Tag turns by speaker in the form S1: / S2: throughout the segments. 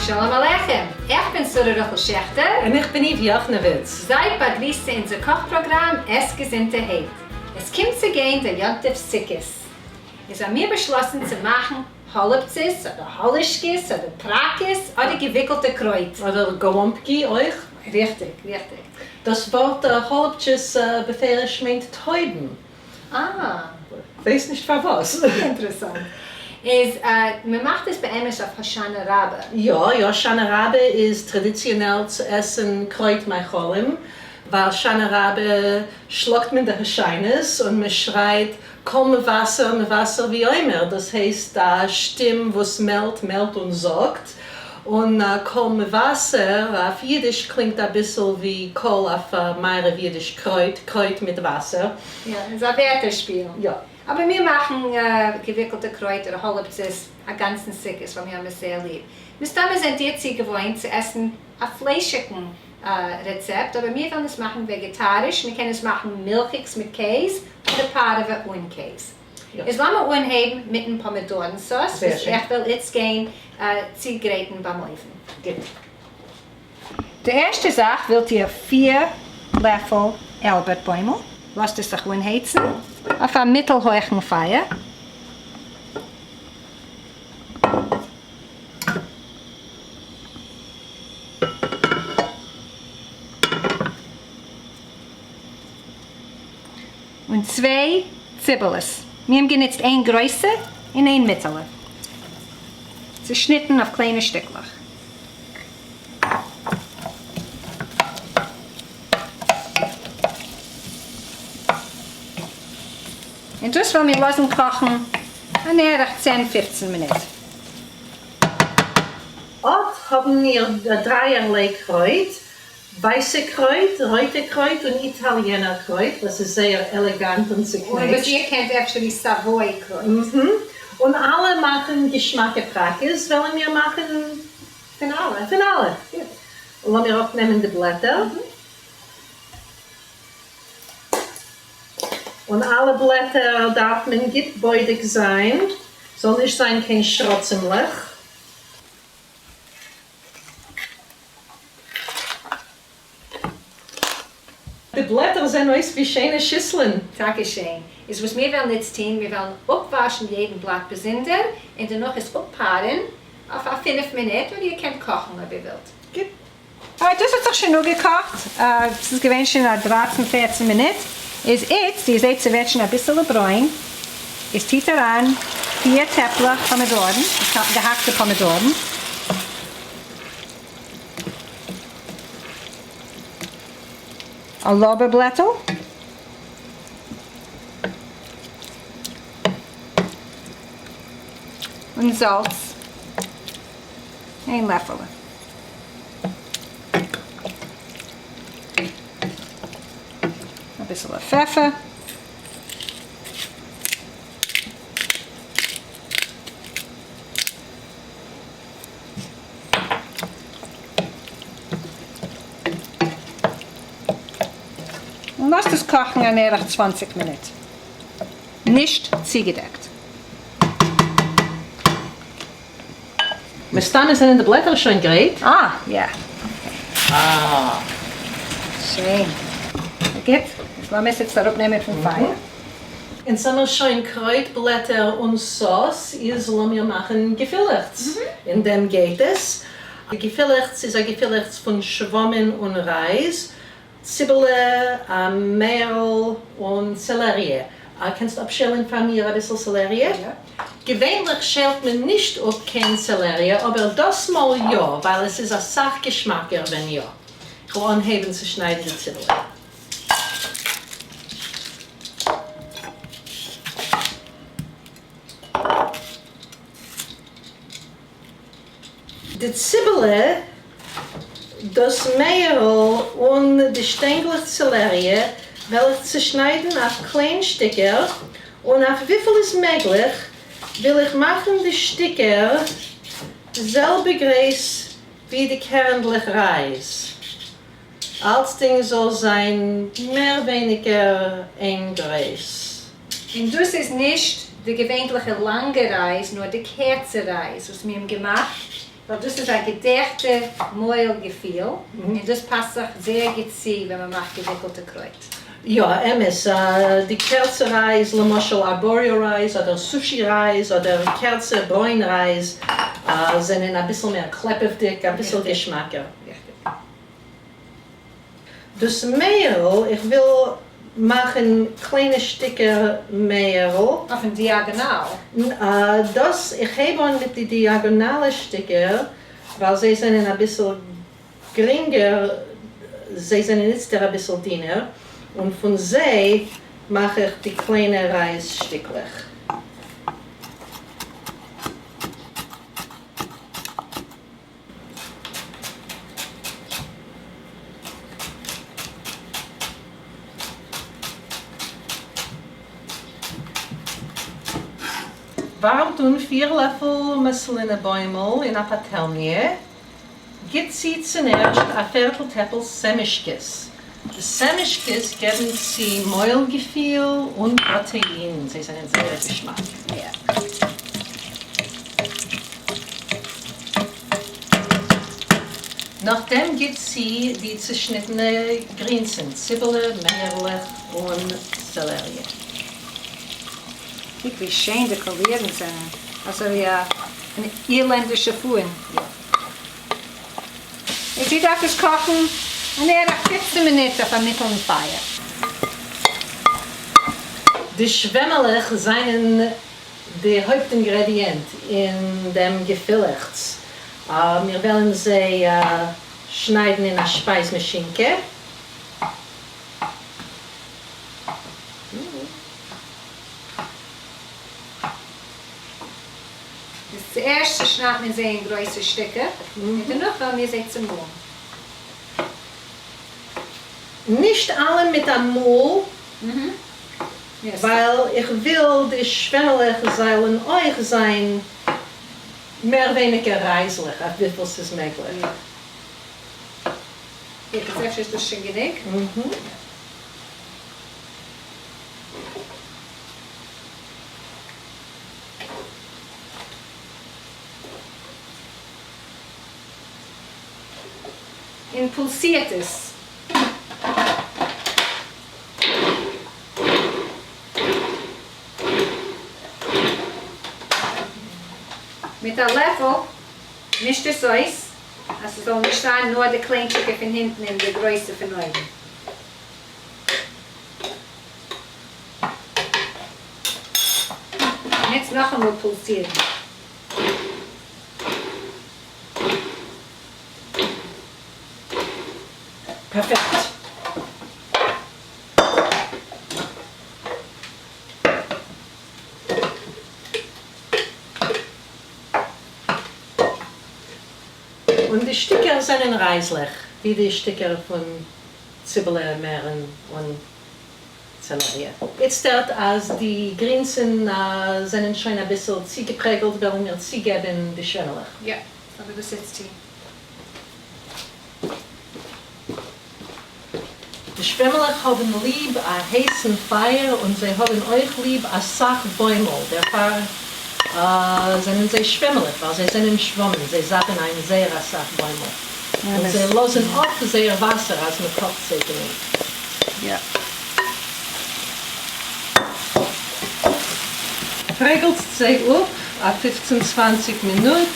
S1: שלום עליכם! איך בין שרה רחל שעכטער.
S2: און איך בין איוו יאכנעוויץ.
S1: זייט באגריסט צו אונזער קאך פראגראם עס געזונטערהייט. עס קומט צו גיין דער יום טוב סוכות. איז האמיר באשלאסן צו מאכן האלעפצעס אדער האלישקעס אדער פראקעס אדער געוויקלטע קרויט.
S2: אדער גאלאמפקי אויך.
S1: ריכטיג, ריכטיג.
S2: דאס ווארט האלעפטשעס בפירוש מיינט טויבן.
S1: אה.
S2: כ'ווייס נישט פארוואס.
S1: אינטערעסאנט. איז מ'מאכט עס באמת אויף הושענא רבה.
S2: יא יא, הושענא רבה איז טראדיציאנעל צו עסן קרויט מאכלים, ווייל הושענא רבה שלאגט מען די הושענות און מען שרייט קול מבשר מבשר ואומר, דאס הייסט א שטים וואס מעלדט מעלדט און זאגט, און קול מבשר אויף אידיש קלינגט אביסל ווי קול אויף מערב אידיש קרויט, קרויט מיט וואסער.
S1: יא, איז א ווערטער שפיל.
S2: יא.
S1: אבער מיר מאכן געוויקלטע קרויט אדער האלעפצעס א גאנצן סוכות ווייל מיר האבן עס זייער ליב. מסתמא זענט איר צוגעוואוינט צו עסן א פליישיגן רעצעפט, אבער מיר וועלן עס מאכן וועגעטאריש, מען קען עס מאכן מילכיגס מיט קעז, אדער פארעווע אן קעז. איז לאמיר אנהייבן מיטן פאמידארן סאוס וואס איך וועל איצט גיין צוגרייטן ביים אויוון.
S2: גוט.
S1: די ערשטע זאך ווילט איר פיר לעפל איילבערט בוימל, לאזט עס זיך אנהייצן אויף א מיטל הויכן פייער. און צוויי ציבעלעס, מיר האבן גענוצט איין גרויסע און איין מיטעלע, צעשניטן אויף קליינע שטיקלעך. און דאס וועלן מיר לאזן קאכן אן ערך צען פופצן מינוט.
S2: אט האבן מיר דרייערליי קרויט, ווייסע קרויט, רויטע קרויט און איטאליענער קרויט וואס איז זייער עלעגאנט און צוקנעטשט.
S1: און וואס איר קענט אפשר די Savoy קרויט.
S2: און אלע מאכן געשמאקע פראקעס, וועלן מיר מאכן
S1: פון אלע.
S2: פון אלע.
S1: גוט.
S2: לאמיר אפנעמען די בלעטער. און אלע בלעטער דארף מען גוט בודק זיין, זאל נישט זיין קיין שרצים'לעך. די בלעטער זען אויס ווי שיינע שיסלען.
S1: טאקע שיין. איז וואס מיר וועלן איצט טון, מיר וועלן אפוואשן יעדן בלאט באזונדער, און דערנאך עס אפפארען אויף א פינף מינוט, אדער איר קענט קאכן אויב איר ווילט.
S2: גוט.
S1: Alright, דאס האט זיך שוין אפגעקאכט, ס'איז געווען שוין א דרייצן פערצן מינוט, איז איצט, איר זעט ס'ווערט שוין אביסעלע ברוין, איז טוט אריין פיר טעפלעך פאמידארן, געהאקטע פאמידארן, א לארבער בלעטל, און זאלץ, איין לעפעלע. אביסעלע פעפער. און לאזט עס קאכן אן ערך 20 מינוט. נישט צוגעדעקט.
S2: מסתמא זענען די בלעטער שוין גרייט.
S1: אה, יא. אה. שיין. גוט, איז לאמיר עס איצט אראפנעמען פון פייער.
S2: אונז האמיר שוין קרויט בלעטער און סאוס, איז לאמיר מאכן געפילעכטס. אין דעם גייט עס. די געפילעכטס איז א געפילעכטס פון שוואמען און רייז, ציבעלע, מערל און סעלעריע. קענסט אפשעלען פאר מיר אביסל סעלעריע? געווענליך שעלט מען נישט אפ קיין סעלעריע, אבער דאס מאל יא, ווייל עס איז אסאך געשמאקער ווען יא. כ'וועל אנהייבן צו שניידן די ציבעלע. די ציבעלע, דאס מערל און די שטענגלעך סעלעריע וועל איך צושניידן אויף קליין שטיקער, און אויף וויפיל איז מעגליך וויל איך מאכן די שטיקער די זעלבע גרייס ווי די קערנדלעך רייז, אלצדינג זאל זיין מער ווייניגער איין גרייס.
S1: און דאס איז נישט די געווענליכע לאנגע רייז נאר די קערצע רייז וואס מיר האבן געמאכט. ווייל דאס איז א געדעכטע מויל געפיל, און דאס פאסט זיך זייער גוט צו ווען מען מאכט געוויקלטע קרויט.
S2: יא, אמת. די קערצע רייז, למשל arborio רייז אדער sushi רייז אדער קערצע ברוין רייז, זענען אביסל מער קלעפעוודיג, אביסל געשמאקער. דאס מערל, איך וויל מאכן קליינע שטיקער מערל.
S1: אויפן דיאגאנאל?
S2: דאס, איך הייב אן מיט די דיאגאנאלע שטיקער, ווייל זיי זענען אביסל גרינגער, זיי זענען איצטער אביסל דינער, און פון זיי מאך איך די קליינע רייז שטיקלעך. ווארעמט אן פיר לעפל מאסלינע בוימל אין א פאטעלניע, גיט צו צום ערשט א פערטל טעפל סעמישקעס, די סעמישקעס געבן צו מויל געפיל און פראטעין, זיי זענען זייער געשמאק. נאכדעם גיט צו די צעשניטענע גרינסן, ציבעלע, מערעלעך און סעלעריע.
S1: קוק ווי שיין די קאלירן זענען, אזוי ווי אן אירלענדישע פאן. און זי דארף עס קאכן אן ערך 15 מינוט אויף א מיטעלן פייער.
S2: די שוועמעלעך זענען די הויפט אינגרעדיענט אין דעם געפילעכץ. מיר וועלן זיי שניידן אין א שפייז מאשינקע.
S1: איז צוערשט צושניידט מען זיי אין גרויסע שטיקער, און דערנאך וועלן מיר זיי צומאלן.
S2: נישט אלע מיט א מאל, ווייל איך וויל די שוועמעלעך זאלן אויך זיין מער ווייניגער רייזלעך אויף וויפיל ס'איז מעגליך.
S1: גוט, איז אפשר איז דאס שוין גענוג? און פולסירט עס. מיט א לעפל מישט עס אויס אז ס'זאל נישט זיין נאר די קליינטשיגע פון הינטן און די גרויסע פון אויבן. און יעצט נאכאמאל פולסירן.
S2: פערפעקט. און די שטיקער זענען רייזלעך, ווי די שטיקער פון ציבעלע, מערן און סעלעריע. איצטערט אז די גרינסן זענען שוין אביסל צוגעפרעגלט וועלן מיר צוגעבן די שוועמעלעך.
S1: יא, אבער דאס איצט טון.
S2: די שוועמעלעך האבן ליב א הייסן פייער און זיי האבן אויך ליב אסאך בוימל, דערפאר זענען זיי שוועמעלעך ווייל זיי זענען שוואמען, זיי זאפן איין זייער אסאך בוימל און זיי לאזן אפ זייער וואסער אז מען קאכט זיי גענוג. פרעגלט זיי אפ א פופצן צוואנציג מינוט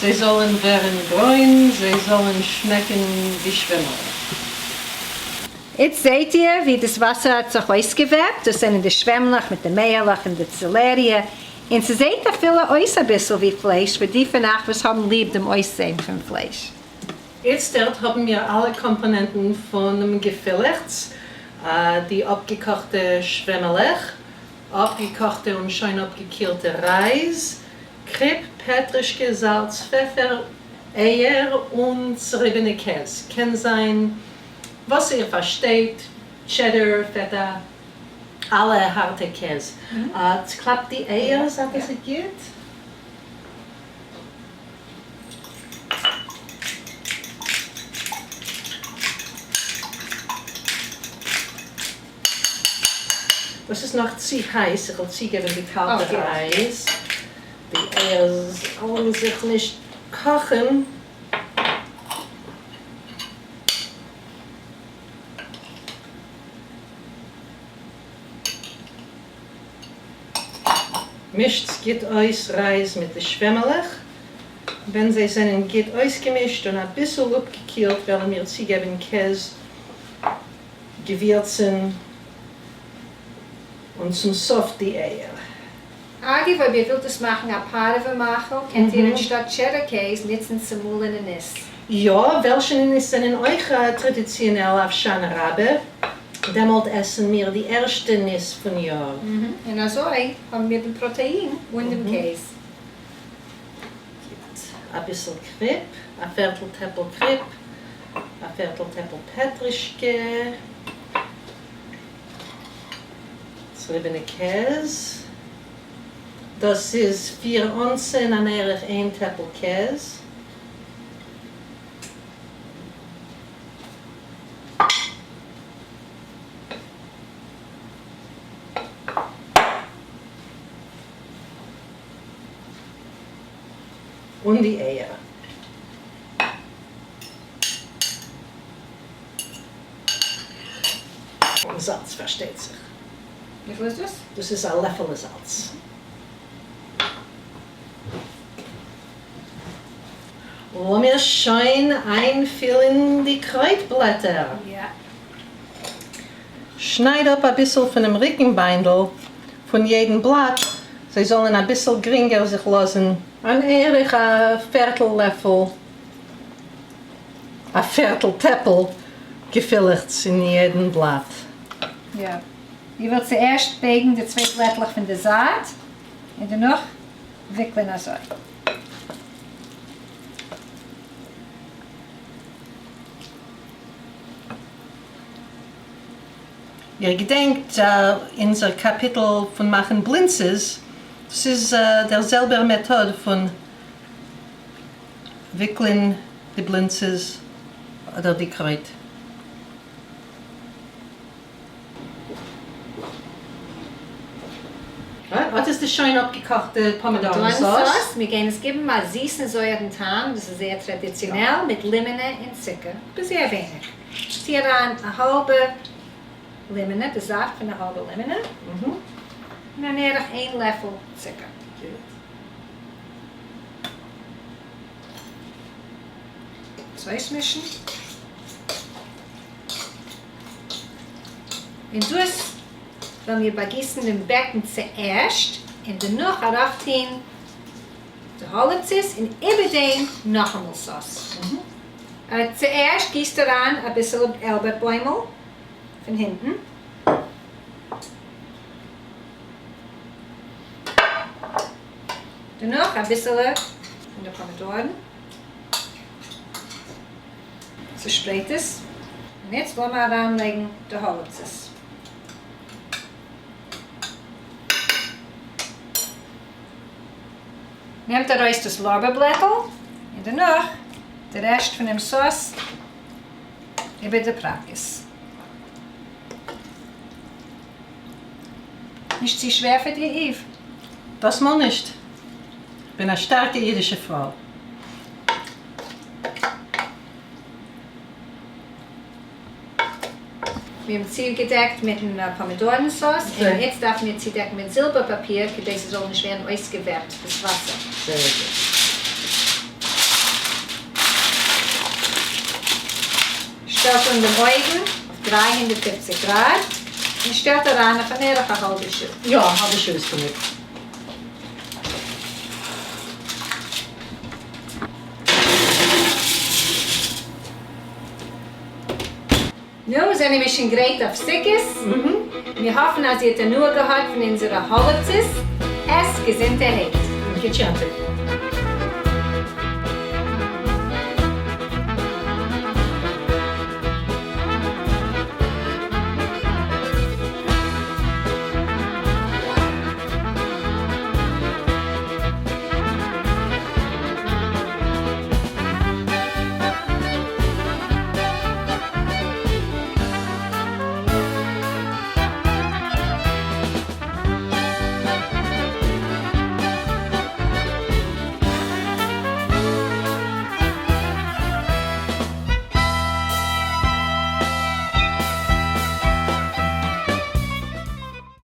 S2: זיי זאלן ווערן ברוין, זיי זאלן שמעקן ווי שוועמעלעך.
S1: איצט זעהט איר ווי דאס וואסער האט זיך אויסגעוועפט, דאס זענען די שוועמלעך מיט די מערלעך און די צעלעריע, און ס'זעהט אפילו אויס אביסל ווי פלייש פאר די פון אייך וואס האבן ליב דעם אויסזעהן פון פלייש.
S2: איצטערט האבן מיר אלע קאמפאנענטן פונעם געפילעכץ, די אפגעקאכטע שוועמעלעך, אפגעקאכטע און שוין אפגעקילטע רייז, קריפ, פעטרישקע, זאלץ, פעפער, אייער און צעריבענע קעז, קען זיין וואס איר פארשטייט, טשעדער, פעטא, אלע הארטע קעז. צוקלאפט די אייער זייט עס איז גוט. דאס איז נאך צו הייס, איך וועל צוגעבן די קאלטע רייז, די אייער זאלן זיך נישט קאכן. מישטס גוט אויס רייז מיט די שוועמעלעך. ווען זיי זענען גוט אויסגעמישט און אביסל אפגעקילט וועלן מיר צוגעבן קעז, געווירצן און צום סוף די אייער.
S1: אגב אויב איר ווילט עס מאכן א פארעווע מאכל קענט איר אנשטאט טשעדער קעז נוצן צומאלענע ניס.
S2: יא, וועלשענע ניס זענען אויך טראדיציאנעל אויף הושענא רבה, דעמאלט עסן מיר די ערשטע ניס פון יאר.
S1: און אזוי האבן מיר דעם פראטעין אן דעם קעז.
S2: גוט, אביסל קריפ, א פערטל טעפל קריפ, א פערטל טעפל פעטרישקע, צוריבענע קעז, דאס איז פיר אונסען אן ערך איין טעפל קעז. און די אייער. און זאלץ פארשטייט זיך.
S1: וויפיל איז דאס?
S2: דאס איז א לעפעלע זאלץ. לאמיר שוין איינפילן די קרויט בלעטער.
S1: יא.
S2: שנייד אפ אביסל פונעם ריקן ביינדל פון יעדן בלאט, זיי זאלן אביסל גרינגער זיך לאזן. אן ערך א פערטל לעפל, א פערטל טעפל געפילעכטס אין יעדן בלאט.
S1: יא. איר ווילט צוערשט בייגן די צוויי בלעטלעך פון די זייט, און דערנאך וויקלען אזוי.
S2: איר געדענקט אונזער קאפיטל פון מאכן בלינצעס? דאס איז דער זעלבער מעטאד פון וויקלען די בלינצעס אדער די קרויט. אט איז די שוין אפגעקאכטע פאמידארן sauce.
S1: מיר גייען עס געבן א זיסן זויערן טעם, דאס איז זייער טראדיציאנעל, מיט לימענע און צוקער, אבער זייער ווייניג. טו אריין א האלבע לימענע, די זאפט פון א האלבע לימענע, און אן ערך איין לעפל צוקער. עס אויסמישן. און דאס וועלן מיר באגיסן דעם בעקן צוערשט, און דערנאך ארויפטון די האלעפצעס, און איבער דעם נאכאמאל sauce. צוערשט גיסט אריין אביסל איילבערט בוימל פון הינטן. דערנאך אביסעלע פון די פאמידארן. צושפרייט עס. און יעצט לאמיר אריינלייגן די האלעפצעס. נעמט ארויס דאס לארבער בלעטל און דערנאך די רעשט פונעם sauce איבער די פראקעס. נישט צו שווער פאר דיר איוו?
S2: דאס מאל נישט. כ'בין א שטארקע אידישע פרוי.
S1: מיר האבן צוגעדעקט מיטן פאמידארן sauce, און איצט דארפן מיר צודעקן מיט זילבער פאפיר כדי ס'זאל נישט ווערן אויסגעוועפט דאס וואסער.
S2: זייער גוט.
S1: שטעלט אן דעם אויוון אויף 350 גראד און שטעלט אריין אויף אן ערך א האלבע שעה.
S2: יא, א האלבע שעה איז גענוג.
S1: נו, זענען מיר שוין גרייט אויף סוכות? מיר האפן אז איר האט הנאה געהאט פון אונזערע האלעפצעס. עסט געזונטערהייט!
S2: גוט יום טוב.